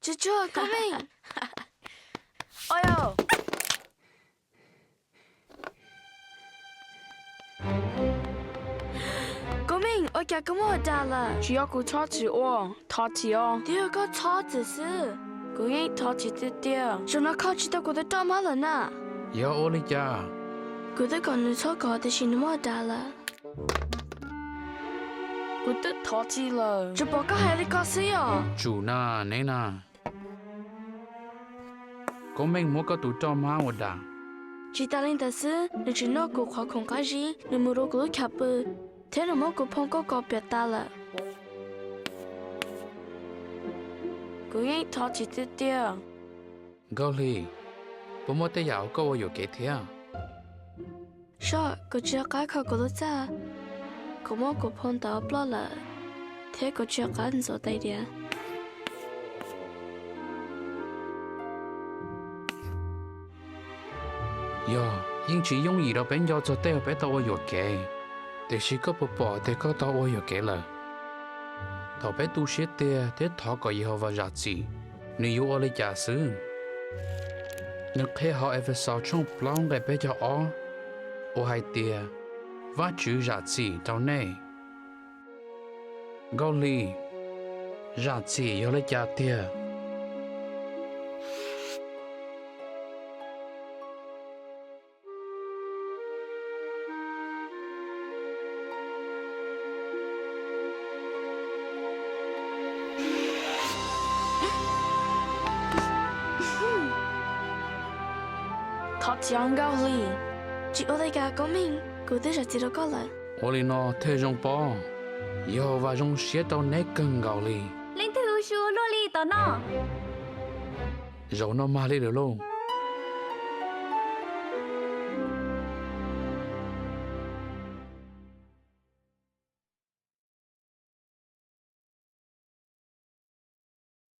Tsuag tsuag, Koob Meej. Oi yog, Koob Meej, ua cas koj muab ua dag lawm? Tsis yog kuv txhob txwm ua, thov txim os. Twb yog koj txhob txwm xwb. Kuv yeej thov txim tiag tiag. Zaum no kho tsis tau kuv tus roj hmab lawm na. Yog ua li cas? Kuv twb kom nws txhob kov tiam sis nws muab ua dag lawm. Kuv twb thov txim lawm. Tsuas pom koj hais li ko xwb yom? Tsum na, neb na. Koob Meej muab koj tus roj hmab ua dag. Tsis tas li ntawd xwb, nws tseem noj kuv qhov khoom qab zib, nws mus rau kuv lub chav pw, thiab nws muab kuv phone koj kov piam tas lawm. Kuv yeej thov txim tiag tiag. Nkauj Hli, puas muaj tej yam uas koj ua yuam kev thiab? Soj, kuv tsis nco qab kho kuv lub txaj. Kuv muab kuv phone ntawd ploj lawm, thiab kuv tsis nco qab ntxuav tais diav. Yog, yeej tsis yooj yim rau peb nco txog tej uas peb tau ua yuam kev, tiam sis koj puas pom tias koj tau ua yuam kev lawm? Thaum peb tu siab tiag thiab thov kom Yehauvas zam txim, nws yuav ua li cas xwb? Nws qhia hauv Efexaus tshooj plaub nqe peb caug ob uas hais tias, Vajtswv zam txim rau nej. Nkauj Hli, zam txim yog li cas tiag? Thov txim os Nkauj Hli. Tsis ua li cas Koob Meej, kuv twb zam txim rau koj lawm. Ua li no thiaj zoo pob. Yehauvas zoo siab rau neb kawg nkaus li. Leej twg ua su ua luaj li tom no? Zaum no mag li lawm lauj.